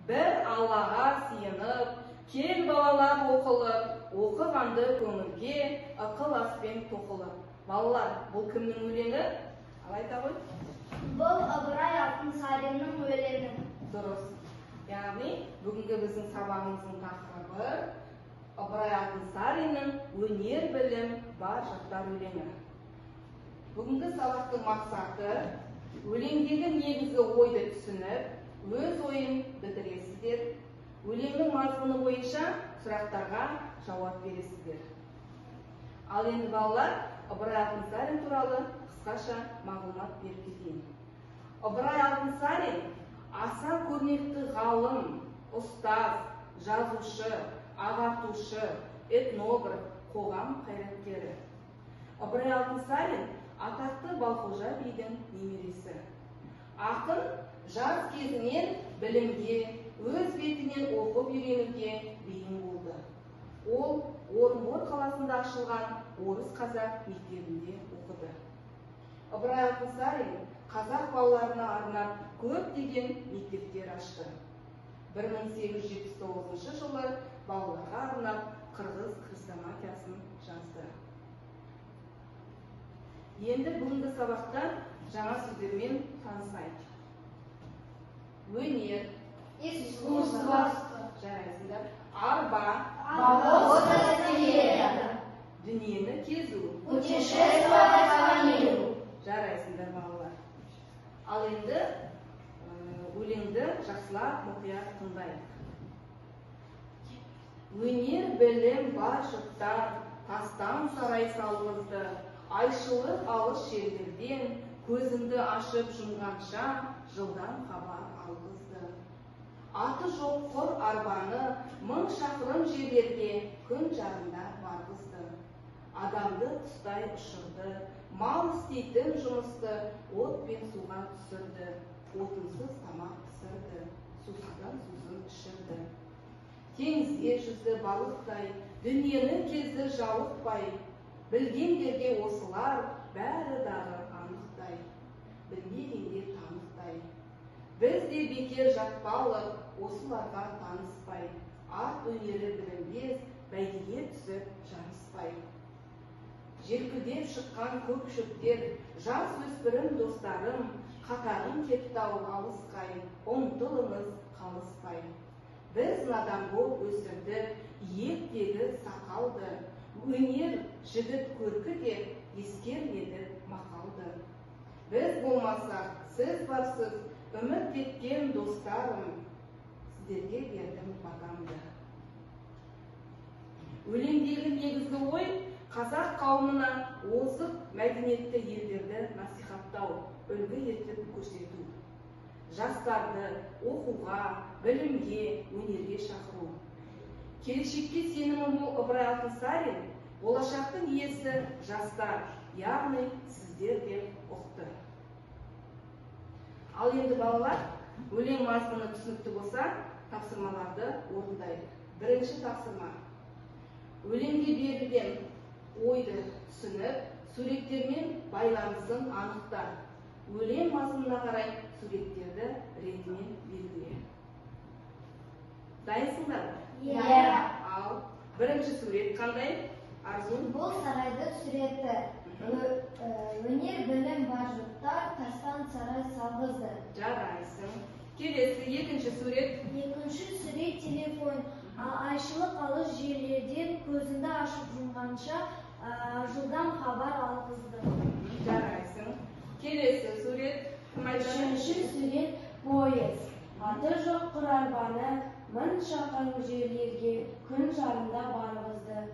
Бір Аллаға сиынып, кел балалар оқылып, оқығанды көңілге ықыласпен тоқылып. Балалар, бұл кімнің өлеңі? Ал айта ғой. Бұл Ыбырай Алтынсариннің өлеңі. Дұрыс. Яғни бүгінгі біздің сабағымыздың тақырыбы Ыбырай Алтынсариннің өнер білім бар жұрттар өлеңі. Бүгінгі сабақтың мақсаты өлеңдегі негізгі ойды түсініп, өз ойын білдіресіздер. Өлеңнің мазмұны бойынша сұрақтарға жауап бересіздер. Ал енді балалар, Ыбырай Алтынсарин туралы қысқаша мағлұмат беріп кетейін. Ыбырай Алтынсарин аса көрнекті ғалым, ұстаз, жазушы, ағартушы, этнограф, қоғам қайраткері. Ыбырай Алтынсарин атақты Балқожа бидің немересі. Ақын жас кезінен білімге, өз бетінен оқып үйренуге бейім болды. Ол Орынбор қаласында ашылған орыс-қазақ мектебінде оқыды. Ыбырай Алтынсарин қазақ балаларына арнап көптеген мектептер ашты. 1879 жылы балаларға арнап Қырғыз хрестоматиясын жазды. Енді бүгінгі сабақта жаңа сөздермен танысайық. Өнер, Искусство. Жарайсыңдар. Арба, Повозка. Дүниені кезу. Путешествовать по миру. Жарайсыңдар, балалар. Ал енді өлеңді жақсылап мұқият тыңдайық. Өнер білім бар жұрттар тастан сарай салғызды, айшылық алыс жерлерден көзіңді ашып жұмғанша жылдам хабар алғызды. Аты жоқ құр арбаны 1000 шақырым жерлерге күн жарымда барғызды. Адамды құстай ұшырды, мал істейтін жұмысты от пен суға түсірді, отынсыз тамақ пісірді, сусыздан сусын ішірді. Теңізге жүзді балықтай, дүниені кезді жалықпай, білгендерге осылар бәрі дағы анықтай, білмегенге танықтай. Біз де бекер жатпалық, осыларға таныспай, ат өнері білінбес, бәйгеге түсіп жарыспай. Желкілдеп шыққан көк шөптер, жас өспірім достарым, қатарым кетті-ау алысқай, ұмтылыңыз қалыспай. Біз надан боп өсірдік иектегі сақалды, өнер жігіт көркі деп ескермедік мақалды. Біз болмасақ, сіз барсыз, үміт еткен достарым, сіздерге бердім батамды. Өлеңдегі негізгі ой қазақ қауымына озық мәдениетті елдерді насихаттау, үлгі етіп көрсету. Жастарды оқуға, білімге, өнерге шақыру. Келешекке сенімі мол Ыбырай Алтынсарин болашақтың иесі жастар, яғни сіздер деп ұқты. Ал енді балалар, өлең мазмұны түсінікті болса, тапсырмаларды орындайық. Бірінші тапсырма. Өлеңге берілген ойды түсініп, суреттермен байланысын анықта. Өлең мазмұнына қарай суреттерді ретімен белгіле. Дайынсыңдар ма? Иә. Ал бірінші сурет қандай? Арзу? Бұл сарайдың суреті. Өнер білім бар жұрттар тастан сарай салғызды. Жарайсың. Келесі екінші сурет. Екінші сурет телефон. Айшылық алыс жерлерден көзіңді ашып жұмғанша жылдам хабар алғызды. Жарайсың. Келесі сурет. Кім айтады? Үшінші сурет поезд. Аты жоқ құр арбаны 1000 шақырым жерлерге күн жарымда барғызды.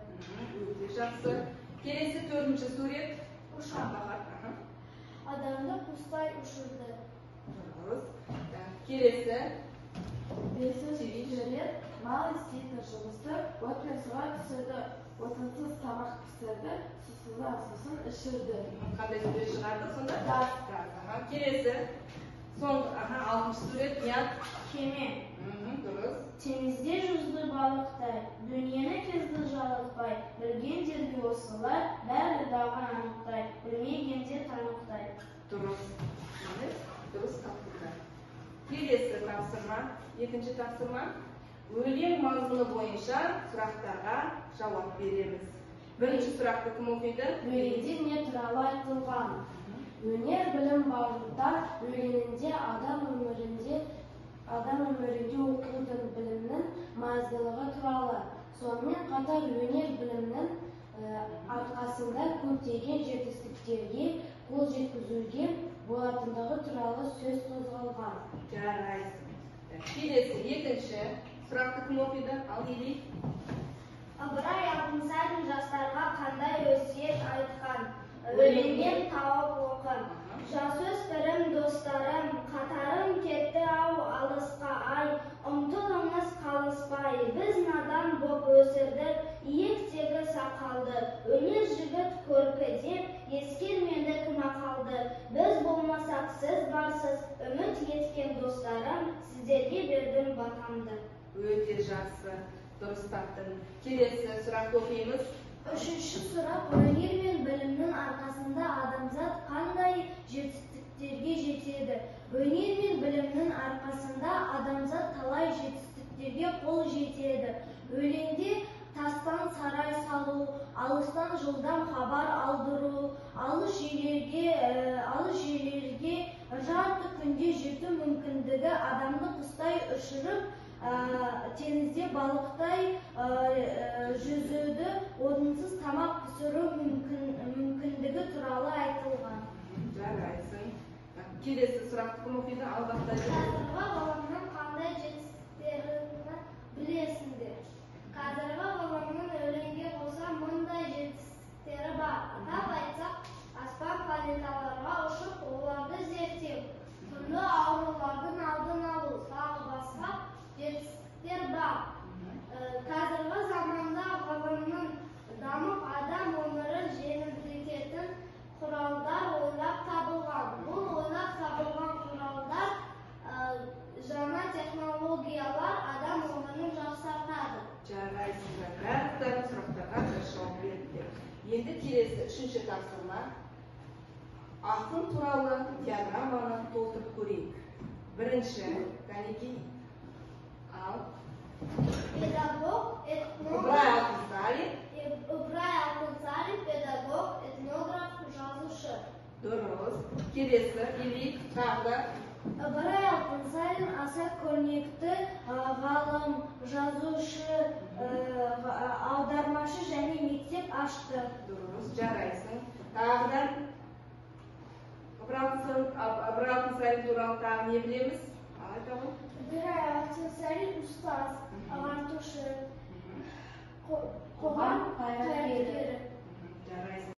Өте жақсы. Келесі төртінші сурет. Ұшақ. Адамды құстай ұшырды. Дұрыс. Келесі. Бесінші сурет мал істейтін жұмысты от пен суға түсірді, отынсыз тамақ пісірді, сусыздан сусын ішірді. Қандай сурет шығарды сонда? Газ. Келесі. Соңғы, алтыншы сурет. Ният. Кеме. Дұрыс. Теңізде жүзді балықтай, дүниені кезді жалықпай, білгендерге осылар бәрі дағы анықтай, білмегенде танықтай. Дұрыс. Дұрыс таптыңдар. Келесі тапсырма. Екінші тапсырма. Өлең мазмұны бойынша сұрақтарға жауап береміз. Бірінші сұрақты кім оқиды? Өлеңде не туралы айтылған? Өнер білім бар жұрттар өлеңінде адам өмірінде оқудың, білімнің маңыздылығы туралы. Сонымен қатар өнер білімнің арқасында көптеген жетістіктерге қол жеткізуге болатындығы туралы сөз қозғалған. Жарайсың. Келесі екінші сұрақты кім оқиды? Ал, Ели. Ыбырай Алтынсарин жастарға қандай өсиет айтқан? Өлеңнен тауып оқы. Жасөспірім достарым, қатарым кетті ау алысқа ай, ұмтылыңыз қалыспай, біз надан боп өсірдік иектегі сақалды, өнер жігіт көркі деп ескермедік мақалды. Біз болмасақ сіз барсыз, үміт еткен достарым, сіздерге бердім батамды. Өте жақсы, дұрыс таптың. Келесі сұрақты оқимыз. Үшінші сұрақ. Өнер мен білімнің арқасында адамзат қандай жетістіктерге жетеді? Өнер мен білімнің арқасында адамзат талай жетістіктерге қол жетеді. Өлеңде тастан сарай салу, алыстан жылдам хабар алдыру, алыс жерлерге жарты күнде жету мүмкіндігі, адамды құстай ұшырып, теңізде балықтай жүзуді, отынсыз тамақ пісіру мүмкіндігі туралы айтылған. Жарайсың. Келесі сұрақты кім оқиды? Ал, бастайды. Қазіргі ғылымның қандай жетістіктерін білесіңдер? Қазіргі ғылымның өлеңге қоса мындай жетістіктері бар. Атап айтсақ, аспан планеталарға ұшып, оларды зерттеу, түрлі аурулардың алдын алу, тағы басқа жетістіктер бар. Қазіргі заманда ғылымның дамып, адам өмірін жеңілдететін құралдар ойлап табылған. Бұл ойлап табылған құралдар, жаңа технологиялар адам өмірін жақсартады. Жарайсыңдар. Барлықтарың сұрақтарға дұрыс жауап бердіңдер. Енді келесі үшінші тапсырма. Ақын туралы диаграмманы толтырып көрейік. Бірінші, кәнекей. Ал. Педагог, этнограф. Ыбырай Алтынсарин. Ыбырай Алтынсарин, педагог, этнограф, жазушы. Дұрыс. Келесі, Ели, тағы да. Ыбырай Алтынсарин аса көрнекті ғалым, жазушы, аудармашы және мектеп ашты. Дұрыс, жарайсың. Тағы да Ыбырай Алтынсарин туралы тағы не білеміз? Ал, айта ғой. Ыбырай Алтынсарин ұстаз, ағартушы, қоғам қайраткері.